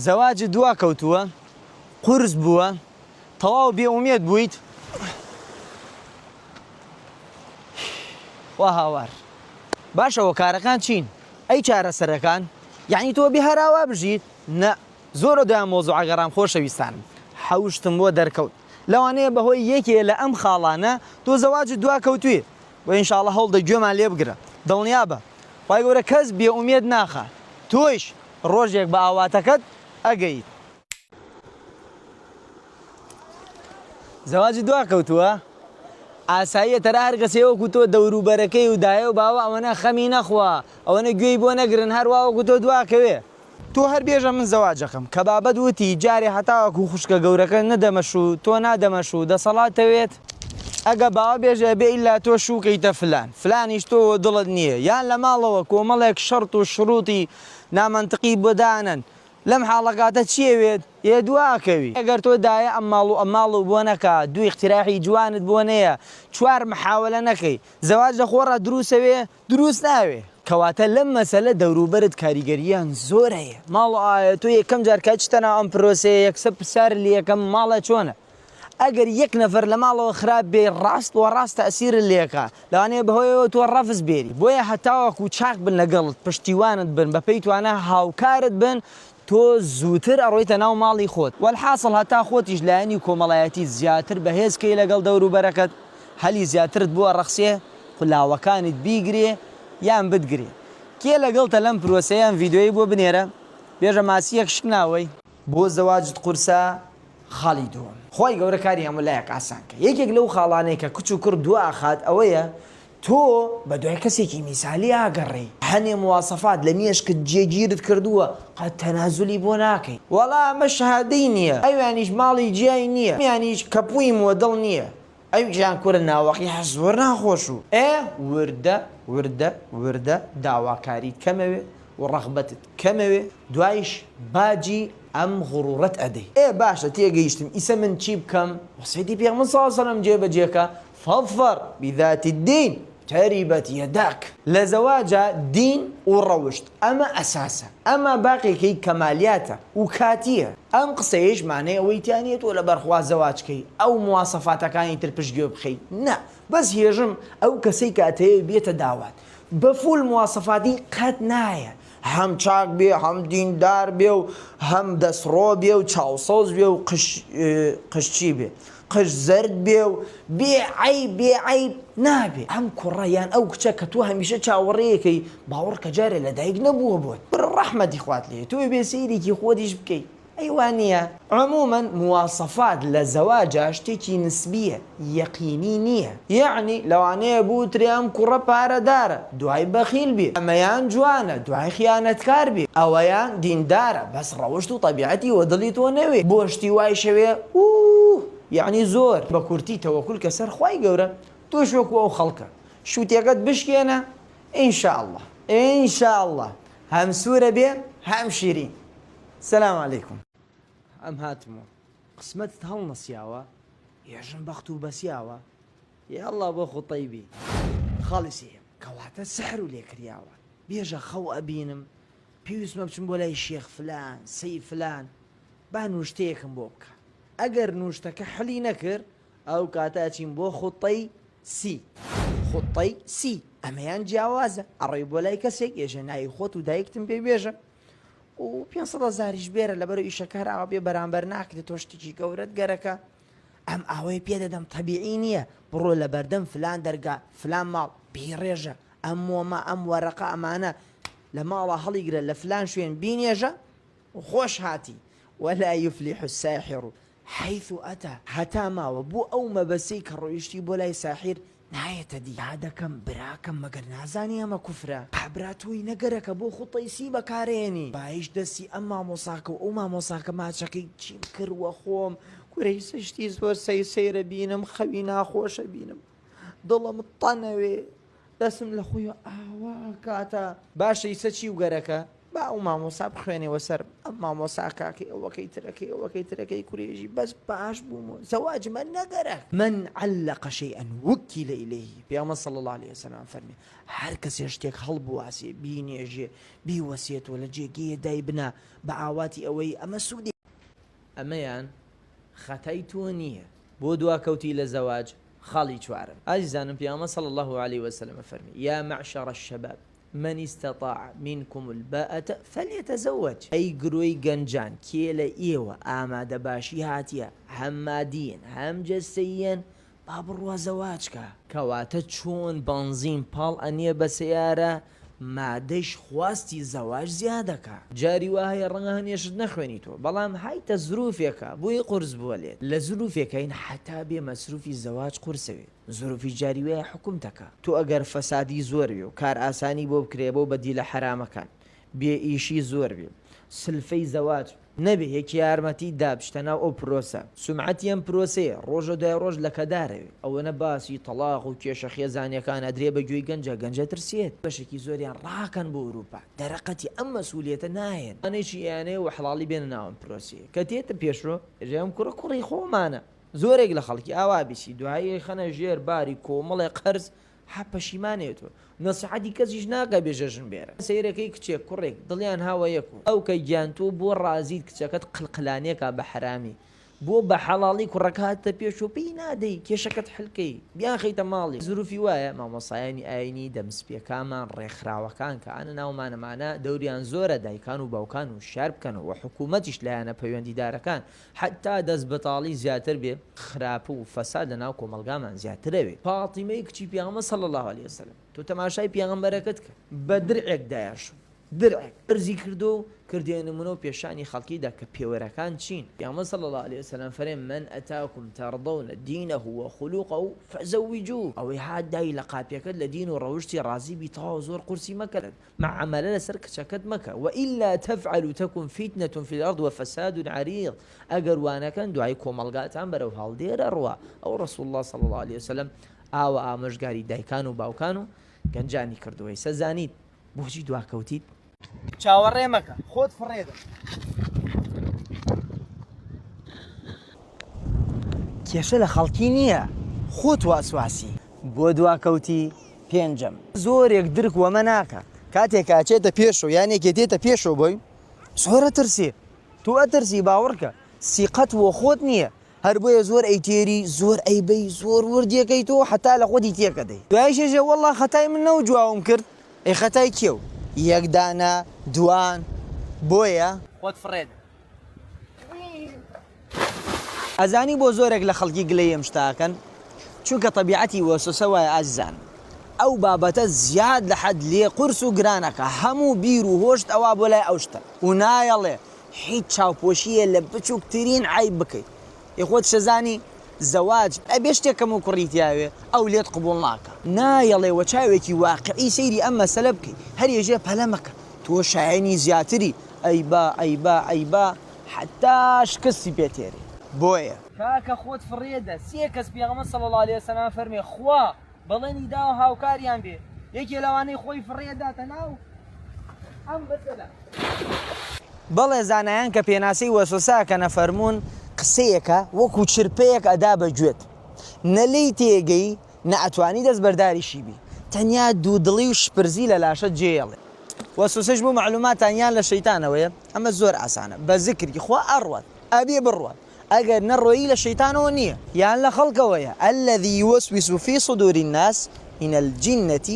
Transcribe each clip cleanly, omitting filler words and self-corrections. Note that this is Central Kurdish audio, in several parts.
زەواجت دوا کەوتووە؟ قورس بووە؟ تەواو بێ ئومێد بوویت؟ وا هاوار. باشە هۆکارەکان چین؟ ئەی چارەسەرەکان؟ یەعنی تۆ بێ هەر ئاوا بژیت؟ نا زۆر دوای مەوزوعە گەڕام خۆشەویستانم حەوشتم بۆ دەرکەوت لەوانەیە بەهۆی یەکێ لە ئەم خاڵانە تۆ زەواجت دوا کەوتوی بۆیە ان شاء اللە هەوڵدە گوێمان لێ بگرە دڵنیابە خوای گەورە کەس بێ ئومێد ناخا تۆیش ڕۆژێک بە ئاواتەکەت ئەگەیت. زەواجت دوا کەوتووە؟ ئاساییە تەرا هەر کەسێ وەکو تۆ دەوروبەرەکەی و دایە و باوە ئەوەنە خەمی نەخوا ئەوەنە گوێی بۆ نەگرن هەر وا وەکو تۆ دواکەوێ. تۆ هەر بێژە من زەواجەکەم. کە بابەت وتی جارێ هەتاوەکو خوشکە گەورەکە نەدەمە شوو تۆ نادەمە شوو دەسەڵاتەوێت؟ ئەگە باوە بێژێ ئەبێ ئیلا تۆ شوو کەیتە فلان فلانیش تۆ وە دڵت نییە یان لە ماڵەوە کۆمەڵێک شەرت و شروتی نامەنتقی بۆ دانەن لەم حاڵەکاتە چی ئەوێت ئێ دوا ئەکەوی. ئەگەر تۆ دایە ئەم ماڵ و ئەم ماڵو بۆ نەکا دوو ئیقتراحی جوانت بۆ نەیە چوار محاوەلە نەکەی زەواج لە خۆڕا دروسەوێ دروست ناوێ. کەواتە لەم مەسەلە دەوروبەرت کاریگەرییان زۆر هەیە. ماڵ ئایا تۆ یەکەم جار کە ئەچیتە ناو ئەم پرۆسەیە یەکسەر پرسیارت لێ ئەکەم ماڵە چۆنە؟ ئەگەر یەک نەفەر لە ماڵەوە خراپ بێ ڕاست وە ڕاست تەئسیرت لێ ئەکا لەوانەیە بەهۆیەوە تۆ ڕەفز بێری بۆیە هەتاوەکو چاک بن لەگەڵت پشتیوانت بن بەپێی توانا هاوکارت بن تۆ زووتر ئەڕۆیتە ناو ماڵی خۆت وەلحاسڵ هەتا خۆتیش لایەنی کۆمەڵایەتیت زیاتر بەهێز کەی لەگەڵ دەوروبەرەکەت هەلی زیاترت بۆ ئەڕەخسێ قولاوەکانت بیگرێ یان بتگرێ کێ لەگەڵتە لەم پرۆسەیە ئەم ڤیدیۆیەی بۆ بنێرە بێژە ماسیەک شکناوەی بۆ زەواجت قورسە خاڵی دووەم. خوای گەورە کاری هەموو لایەک ئاسان کە یەکێک لەو خاڵانەی کە کچ و کوڕ دوا ئەخات ئەوەیە تۆ بە دوای کەسێکی میسالی ئاگەڕێی هەنێ مواسەفات لە مێشکت جێگیرت کردووە قەت تەنازولی بۆ ناکەی وەڵا ئەمە شەهادەی نییە ئەویانیش ماڵی جیای نییە ئەمیانیش کەپووی مۆدڵ نییە ئەویشیان کورە ناوەقیح زۆر ناخۆش و ئێ وردە وردە وردە داواکاریت کەمەوێ و ڕەغبەتت کەمەوێ دوایش باجی ئەم غڕوڕەت ئەدەی ئێ باشە تێگەیشتم ئیسە من چی بکەم وەسیەتی پێغەمبەر صلی اللە علیە وسلم جێ بەجێ کە فاظفر بذات الدین تربت یداک لە زەواجا دین و ڕەوشت ئەمە ئەساسە ئەما باقیەکەی کەمالیاتە و کاتیە ئەم قسەیەیش مانای ئەوەی تیا نیە تۆ لەبەر خوا زەواج کەی ئەو مواسەفاتەکانی تر پشت گوێ بخەی نا بەس هێژم ئەو کەسەی کە ئەتەوێ بێتە داوات بە full مواسەفاتی قەت نایە هەم چاک بێ هەم دیندار بێ و هەم دەستڕۆ بێ و چاوسەوز بێ و قژ قژ چی بێ قژ زەرد بێ و بێ عەیب بێ عەیب نابێ ئەم کوڕە یان ئەو کچە کە تۆ هەمیشە چاوەڕێیەکەی باوەڕ کە جارێ لە دایک نەبووە بۆت بڕە ڕەحمەتی خوات لێ تۆ بێ سەیرێکی خۆتیش بکەی ئەی وا نییە؟ عموما مواسەفات لە زەواجا شتێکی نسبییە یەقینی نییە یەعنی لەوانەیە بوترێ ئەم کوڕە پارەدارە دوای بەخیل بێ ئەمەیان جوانە دوای خیانەتکار بێ ئەوەیان دیندارە بەس ڕەوشت و تەبیعەتی وە دڵی تۆ نەوێ بۆ شتی وایشەوێ ئووه یەعنی زۆر بە کورتی تەوەکول کە سەر خوای گەورە تۆش وەکو ئەو خەڵکە شوتێکەت بشکێنە ان شاء اللە ان شاء اللە هەم سورە بێ هەم شیرین سلام علیکم. ئەم هاتمۆ قسمەتت هەڵنەسیاوە یەژم بەخت و بەسیاوە یاڵڵا بۆ خوتەیبی. خاڵی سێیەم، کەواتە سحر و لێکریاوە بێژە خەو ئەبینم پێویستمە بچم بۆ لای شێخ فلان سەی فلان با نوشتەیەکم بۆ بکا ئەگەر نوشتەکە حلی نەکرد ئەو کاتە ئەچین بۆ خوتەی سی خوتەی سی ئەمەیان جیاوازە ئەڕۆی بۆ لای کەسێک ئێژێ ناوی خۆت و دایکتم پێ بێژە و 500 هەزاریش بێرە لەبەر ئیشەکە هەر ئاوا بێ بەرامبەر ناکرێت تۆ شتێکی گەورەت گەرەکە ئەم ئاوەی پێ دەدەم تەبیعی نییە بڕۆ لە بەردەم فلان دەرگا فلان ماڵ بیڕێژە ئەم مۆمە ئەم وەرەقە ئەمانە لە ماڵە هەڵیگرە لە فلان شوێن بینێژە و خۆش هاتی ولا يفلح الساحر حيث أتى هەتا ماوە بۆ ئەو مەبەستەی کە ڕۆیشتی بۆ لای ساحیر نایەتە دی. دادەکەم براکەم مەگەر نازانی ئەمە کوفرە قابرا تۆی نەگەرەکە بۆ خوتەیسی بەکارەیەنی بایش دەستی ئەم مامۆساکە و ئەو مامۆساکە ماچەکەی چیم کرد وە خۆم کورە ئیسە شتی زۆر سەیر سەیرە بینم خەوی ناخۆشە بینم دڵم تەنەوێ دەسم لە خۆی ئاوا کاتە. باشە ئیسە چیو گەرەکە؟ با ئەو مامۆسا بخوێنێ وەسەرم، ئەم مامۆسا کاکەی ئەوەکەی ترەکەی ئەوەکەی ترەکەی کورێژی بەس باش بووم و زەواجمە نەگەرەک. من علق شیئا وکل الیه، پێغەمبەر صلی اللە علیە وسلم فەرمی، هەر کەسێ شتێک هەڵبواسێ، بینێژێ، بیوەسێتەوە لە جێگەیە دایبنا بە ئاواتی ئەوەی ئەمە سوودی. ئەمەیان خەتای تۆ نییە بۆ دواکەوتی لە زەواج، خاڵی چوارەم، ئازیزانم پێغەمبەر صلی اللە علیە وسلم فەرمی، یا معشر الشباب من استطاع منکم الباءە فلیتزوج، ئەی گرۆی گەنجان کێ لە ئێوە ئامادەباشی هاتیە هەم مادیەن هەم جەستەییەن با بڕوا زەواج کا. کەواتە چۆن بەنزین پاڵ ئەنێ بە سەیارە مادەیش خواستی زەواج زیادەکا. جاری وا هەیە ڕەنگە هەنێ شت نەخوێنیتەوە بەڵام هایتە زروفێکە بۆیە قورس بووە لێت. لە زروفێکاین حەتا بێ مەسروفی زەواج قورسەوێ. زروفی جاری وایە حوکمتەکا. تۆ ئەگەر فەسادی زۆر بێ و کارئاسانی بۆ بکرێ بۆ بەدیلە حەرامەکان، بێ ئیشی زۆر بێ، سلفەی زەواج نەبێ، یەکی یارمەتیت دا بچتە ناو ئەو پرۆسە، سومعەتی ئەم پرۆسەیە ڕۆژە دوای ڕۆژ لەکەدارەوێ، ئەوەنە باسی تەڵاق و کێشە خێزانیەکان ئەدرێ بە گوێی گەنجا، گەنجە ترسێت، بەشێکی زۆریان ڕاکەن بۆ ئوروپا، دەرەقەتی ئەم مەسئولیەتە نایەن. ئەوانەیشی ئەیانەوێ وە حەڵاڵی بێنە ناو ئەم پرۆسەیە، کە تێتە پێشۆ، ئێژێ ئەم کوڕە کوڕی خۆمانە، زۆرێک لە خەڵکی ئاوا بیسی دوایی ئەیخەنە ژێر باری کۆمەڵێ قەرز حە پەشیمانێتۆ نەسیحەتی کەسیش ناکا بێژە ژن بێرە سەیرەکەی کچێک کوڕێک دڵیان هاوە یەک و ئەو کە گیان تۆ بۆ ڕازیت کچەکەت قلقلانێکا بە حەرامی بۆ بە حەڵاڵی کوڕەکە هاتتە پێش و پێی نادەی کێشەکەت حل کەی بیانخەیتە ماڵی زروفی وایە مامۆسایانی ئاینی دەمسپیەکامان ڕێکخراوەکان کە ئانە ناومانەمانە دەوریان زۆرە دایکان و باوکان وشیار بکەنەوە وە حکومەتیش لایەنە پەیوەندیدارەکان حەتا دەست بەتاڵی زیاتر بێ خراپە و فەساد لە ناو کۆمەڵگامان زیاترەوێ. فاتیمەی کچی پێغەمبەر صلی اللە علیە وسلم تۆ تەماشای پێغەمبەرەکەت کە بە درعێک دایاشوو درعێک بەرزی کردۆ و کردیە نمونە و پێشانی خەڵکی دا کە پێوەرەکان چین پێغەمبەر صلی اللە علیە وسلم فەرمی من اتاکم ترضون دینه و خلقه فزوجوه ئەوەی هات دای لە قاپیەکەت لە دین و ڕەوشتی ڕازی بی تەواو زۆر قورسی مەکە مەعامەلە لەسەر کچەکەت مەکە، وإلا تفعلوا تکن فتنە فی الارض وفساد عریض، ئەگەر وانەکەن دوایی کۆمەڵگاتان بەرەو هەڵدێر ئەڕوا، ئەو رسول اللە صلی اللە علیە وسلم ئاوا ئامۆژگاری دایکان و باوکان و گەنجانی کردووە، ئیسە زانیت بۆچی دواکەوتیت؟ چاوەڕێ مەکە خۆت فڕێدە. کێشە لە خەڵکی نییە خۆت واسواسی. بۆ دواکەوتی پێنجەم. زۆرێک درک وەمە ناکا کاتێک کە ئەچێتە پێشەوە یان یەکێ دێتە پێشەوە بۆی زۆر ئەترسێ تۆ ئەترسی باوەڕکە سیقەت وە خۆت نییە هەر بۆیە زۆر ئەیتێری زۆر ئەیبەی زۆر وردیەکەی تۆ حەتا لە خۆتی تێکەدەی دوایش ئێژێ وەڵا خەتای من نەو جواوم کرد ئەی خەتای کێو یەک دانە دوان بۆیە خۆت فڕێدە. ئەزانی بۆ زۆرێک لە خەڵکی گلەیی ئەم شتە ئەکەن؟ چونکە تەبیعەتی وەسوەسە وایە ئازیزان ئەو بابەتە زیاد لە حەد لێ قورس و گران ئەکا هەموو بیر و هۆشت ئەوا بۆ لای ئەو شتە و نایەڵێ هیچ چاوپۆشییە لە بچوکترین عەیب بکەی ئێ خۆت شەزانی زەواج ئەبێ شتێک کەم و کوڕی تیاوێ ئەو لێت قبوڵ ناکا نایەڵێ وە چاوێکی واقعی سەیری ئەم مەسەلە بکەی هەر یەژێ پەلە مەکە تۆ شایەنی زیاتری ئەیبا ئەیبا ئەیبا حەتا شکستی پێ تێرێ بۆیە. کاکە خۆت فڕێدە سێ کەس پێغەمبەر صلی اللە علیە وسلم فەرمی خوا بەڵێنی داوە هاوکاریان بێ یەکێ لەوانەی خۆی فڕێداتە ناو ئەم بەسەلە. بەڵێ زانایان کە پێناسەی وەسوەسە ئەکەن ئەفەرموون قسەیەکە وەکو چرپەیەک ئەدا بە گوێت نە لێی تێگەی نە ئەتوانی دەستبەرداریشی بی تەنیا دوودڵی و شپرزی لە لاشەت جێیەڵێ. وەسوەسەش بۆ مەعلوماتان یان لە شەیتانەوەیە ئەمە زۆر ئاسانە بە زکری خوا ئەڕوات ئەبێ بڕوات ئەگەر نەڕۆیی لە شەیتانەوە نییە یان لە خەڵکەوەیە الذی یوسوس فی صدور الناس من الجنة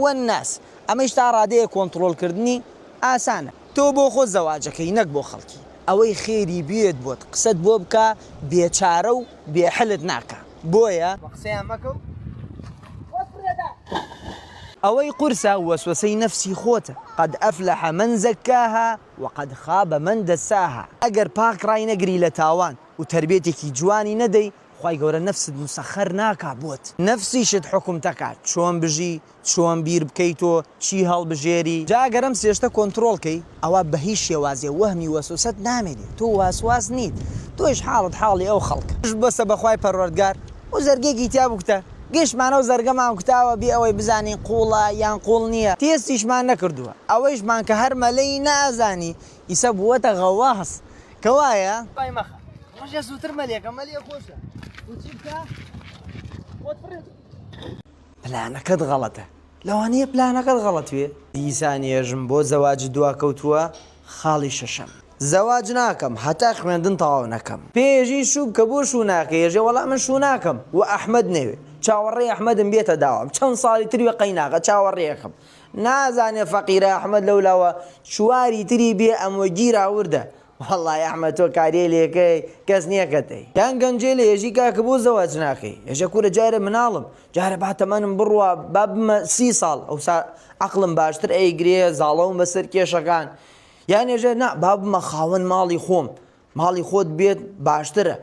والناس ئەمەیش تا ڕادەیەک کۆنتڕۆڵ کردنی ئاسانە تۆ بۆ خۆت زەواجەکەی نەک بۆ خەڵکی ئەوەی خێری بوێت بۆت قسەت بۆ بکا بێچارە و بێ حلت ناکا بۆیە قسەیان مەکە و خۆت فڕێدە. ئەوەی قورسە وەسوەسەی نەفسی خۆتە، قد افلح من زکاها وقد خاب من دساها، ئەگەر پاک ڕاینەگری لە تاوان و تەربیەتێکی جوانی نەدەی خوای گەورە نەفست موسەخەر ناکا بۆت، نەفسیشت حوکمتەکات چۆن بژی چۆن بیر بکەیتۆ چی هەڵبژێری، جا ئەگەر ئەم سێ شتە کۆنترۆڵ کەی ئەوا بە هیچ شێوازێ وەهمی وەسوەسەت نامێنێ تۆ واسواس نیت تۆیش حاڵت حاڵی ئەو خەڵکە. پشت ببەستە بە خوای پەروەردگار و زەرگێکی تیا بکوتە. گشتمان ئەو زەرگەمان کوتاوە بێ ئەوەی بزانین قووڵە یان قووڵ نییە، تێستیشمان نەکردووە. ئەوەیشمان کە هەر مەلەی نەئەزانی، ئیسە بووەتە غەواس. کەوایە. پای مەخە. ڕۆژێ زووتر مەلێکە، مەلێ خۆشە. و چی بکە؟ خۆت فڕێ. پلانەکەت غەڵەتە. لەوانەیە پلانەکەت غەڵەت بێ. دیسان یێژم بۆ زەواجت دواکەوتووە؟ خاڵی شەشەم. زەواج ناکەم هەتا خوێندن تەواو نەکەم. پێیەژی شوو بکە بۆ شوو ناکەی یەژێ وەڵا من شوو ناکەم و ئەحمەد نەوێ چاوەڕێی ئەحمەدم بێتە داوام چەند ساڵی تر وێ قەیناغە چاوەڕێیەکەم نازانێ فەقیرە ئەحمەد لەولاوە چواری تری بێ ئەموە گیراوردە وەڵای ئەحمەد تۆ کاریە لێکەی کەس نیە کەتەی یان گەنجێ لێ یەژی کاکە بۆ زەواج ناکەی یەژێ کورە جارێ مناڵم جارێ با تەمەنم بڕوا با بمە سی ساڵ ئەوسا عەقڵم باشتر ئەیگرێ زاڵەوم بەسەر کێشەکان یان ێژێ نا با بمە خاوەن ماڵی خۆم ماڵی خۆت بێت باشترە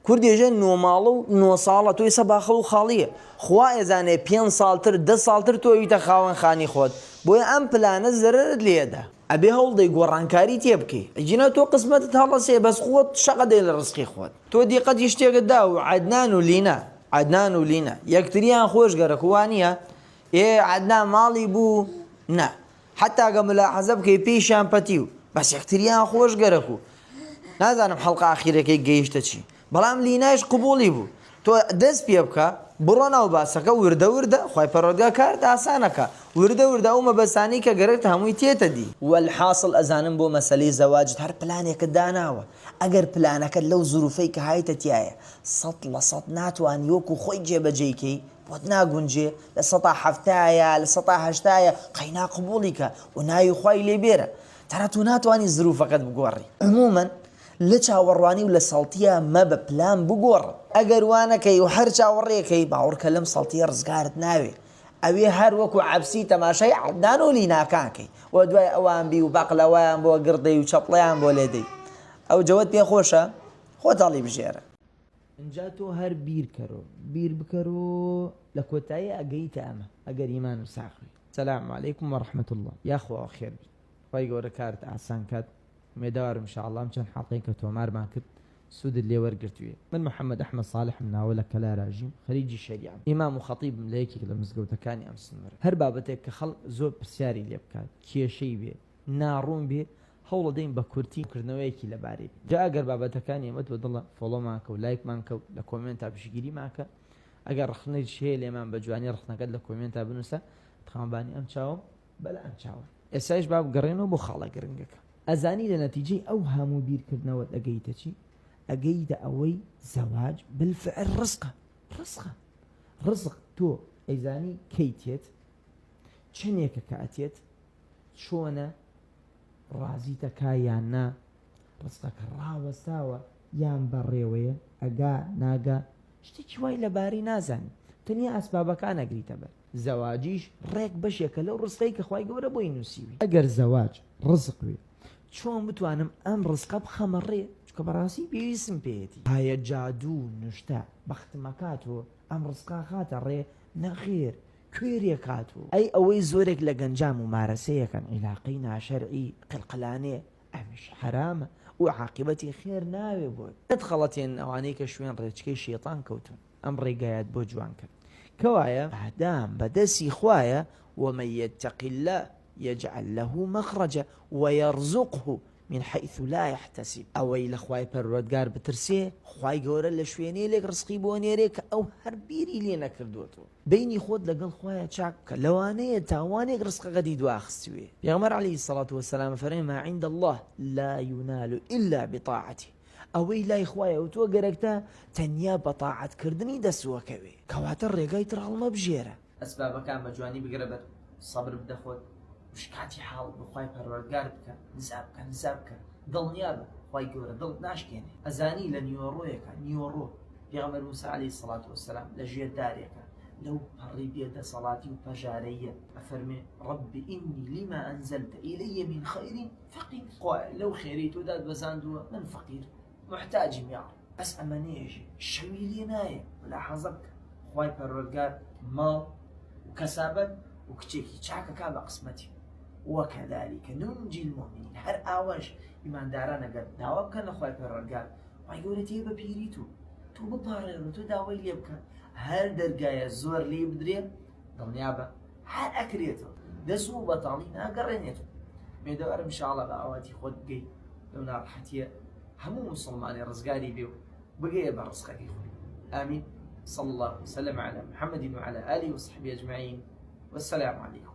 کورد ێژێ نۆ ماڵە و نۆ ساڵە تۆ ئێستا باخەڵ و خاڵیە خوا ئێزانێ پێنج ساڵتر دە ساڵتر تۆ ئەویتە خاوەن خانی خۆت بۆیە ئەم پلانە زەرەرت لێدا ئەبێ هەوڵدەی گۆڕانکاری تێ بکەی ئەگینا تۆ قسمەتت هەڵەسێ بەس خۆت شەقەدەی لە ڕزقی خۆت تۆ دیقەتی شتێکت دا و عەدنان و لینا عەدنان و لینا یەکتریان خۆش گەرەک وانیە ئێ عەدنان ماڵی بوو نا حەتا گە ملاحەزە بکەی پێیشیان پەتی و بەس یەکتریان خۆش گەرەک و نازانم حەڵقە ئاخیرەکەی گەیشتە چی بەڵام لینایش قبوڵی بوو تۆ دەست پێ بکە بڕۆ ناو باسەکە وردە وردە خوای پەروەردگار کارت ئاسانەکا وردە وردە ئەو مەبەستانەی کە گەرەکتە هەمووی تێتە دی. وەلحاسڵ ئەزانم بۆ مەسەلەی زەواجت هەر پلانێکت داناوە ئەگەر پلانەکەت لەو زروفەی کە هایتە تیایە 100% ناتوانی وەکو خۆی جێبەجێی کەی بۆت ناگونجێ لە سەتا حەفتایە لە سەتا هەشتایە قەینا قبوڵی کە و ناوی خوای لێ بێرە تەرا تۆ ناتوانی زروفەکەت بگۆڕی عموما لە چاوەڕوانی و لە سەڵتیە مەبە پلان بگۆڕە ئەگەر وا نەکەی و هەر چاوەڕێکەی باوەڕکە لەم سەڵتیە ڕزگارت ناوێ ئەوێ هەر وەکو عەبسی تەماشای عەدنان و لیناکان کەی و دوای ئەوان بی و بەقلەوەیان بۆ گڕدەی و چەپڵەیان بۆ لێدەی ئەو جەوەت پێ خۆشە خۆت هەڵیبژێرە. ئینجا تۆ هەر بیر کەرۆ بیر بکەرۆ لە کۆتایی ئەگەیتە ئەمە ئەگەر ئیمان و ساغ بی. سلام علیکم و رحمە اللە یاخوا خێر بیت خوای گەورە کارت ئاسان کات ئومێدەوارم ان شاء اللە ئەم چەند حەڵقەی کە تۆمارمان کرد سوودت لێ وەرگرتووێ من محمد احمد صالحم ناوە لە کەلار ئەژیم خەریجی شەریعەم ئیمام و خەتیبم لە یەکێک لە مزگەوتەکانی ئەم سنوورە هەر بابەتێک کە خەڵک زۆر پرسیاری لێ بکات کێشەی بێ ناڕوون بێ هەوڵەدەین بە کورتی کردنەوەیەکی لەبارەی بێ جا ئەگەر بابەتەکانی ئێمەت بە دڵە follow مان کە و لایکمان کە و لە comment ا پشتگیریمان کە ئەگەر ڕەخنەیش هەیە لێمان بە جوانی ڕەخنەکەت لە comment ا بنووسە تخانبانی ئەم چاوم بەلا ئەم چاوم. ئێستایش با بگەڕێنەوە بۆ خاڵە گرنگەکە. ئەزانی لە نەتیجەی ئەو هەموو بیرکردنەوەت ئەگەیتە چی؟ ئەگەیتە ئەوەی زەواج بالفعل ڕزقە ڕزقە ڕزق تۆ ئەیزانی کەی تێت چەنێکە کە ئەتێت چۆنە ڕازیتە کا یان نا ڕزقەکە ڕاوەستاوە یان بەڕێوەیە ئەگا ناگا شتێکی وای لەبارەی نازانی تەنیا ئەسبابەکان ئەگریتە بەر زەواجیش ڕێک بەشێکە لەو ڕزقەی کە خوای گەورە بۆی نووسیوی. ئەگەر زەواج ڕزق بێ چۆن بتوانم ئەم ڕزقە بخەمە ڕێ چونکە بەڕاستی پێویستم پێیەتی. ئایە جادوو و نوشتە بەختم ئەکات و ئەم ڕزقە ئەخاتە ڕێ؟ نەخێر کوێرێ کات و. ئەی ئەوەی زۆرێک لە گەنجان مومارەسەی ئەکەن عیلاقەی ناشەرعی قلقلانێ ئەمیش حەرامە و عاقیبەتی خێر ناوێ بۆت. نەتخەڵەتێنن ئەوانەی کە شوێن ڕێچکەی شەیتان کەوتوون. ئەم ڕێگایەت بۆ جوان کرد کەوایە مادام بە دەستی خوایە ومن یتق اللە یجعل له مخرجا ویرزقه من حیث لا یحتسب ئەوەی لە خوای پەروەردگار بترسێ خوای گەورە لە شوێنێلێک ڕزقی بۆ ئەنێرێ کە ئەو هەر بیری لێ نەکردووەتەوە بەینی خۆت لەگەڵ خوایا چاک بکە لەوانەیە تاوانێک ڕزقەکەتی دواخستوێ پێغەمبەر علیه الصلاة والسلام فەرمی ما عند الله لا ينال إلا بطاعته ئەوەی لای خوایە و تۆ گەرەکتە تەنیا بە تاعەت کردنی دەسوەکەوێ کەواتە ڕێگای تر هەڵمەبژێرە. ئەسبابەکان بە جوانی بگرە بەر سەبر بدە خۆت مشکاتی حاڵ بۆ خوای پەروەردگار بکە نزا بکە نزا بکە دڵنیابە خوای گەورە دڵت ناشکێنێ ئەزانی لە نیوەڕۆیەکە نیوەڕۆ پێغەمبەر موسی علیه الصلاة والسلام لە ژێر دارێکە لەو پەڕی بێ دەسەڵاتی و پەژارەیە ئەفەرمێ رب إني لما أنزلت إلي من خير فقیر خوایە لەو خێرەی تۆ دات بەزاندووە من فەقیر موحتاجیم یا رب بەس ئەمە نێژێ شەوی لێ نایە ملاحەزە بکە خوای پەروەردگار ماڵ و کەسابەت و کچێکی چاکەکا بە قسمەتی وکذلك ننجی المؤمنین هەر ئاواش ئیمانداران ئەگەر داوا بکەن لە خوای پەروەردگار خوای گەورە تێ بە پیری تۆ تۆ بپاڕێرەوە تۆ داوای لێ بکە. هەر دەرگایە زۆر لێی بدرێ دڵنیابە هەر ئەکرێتەوە دەست و بەتاڵی ناگەڕێنێتەوە مێدەوارم ئینشاڵڵا بە ئاواتی خۆت بگەی لەو ناڕەحەتیە هەموو موسڵمانێ ڕزگاری بێ و بگەیە بە ڕزقەکەی خۆی آمین صلى الله وسلم على محمد وعلى آله وصحبه أجمعين والسلام عليكم.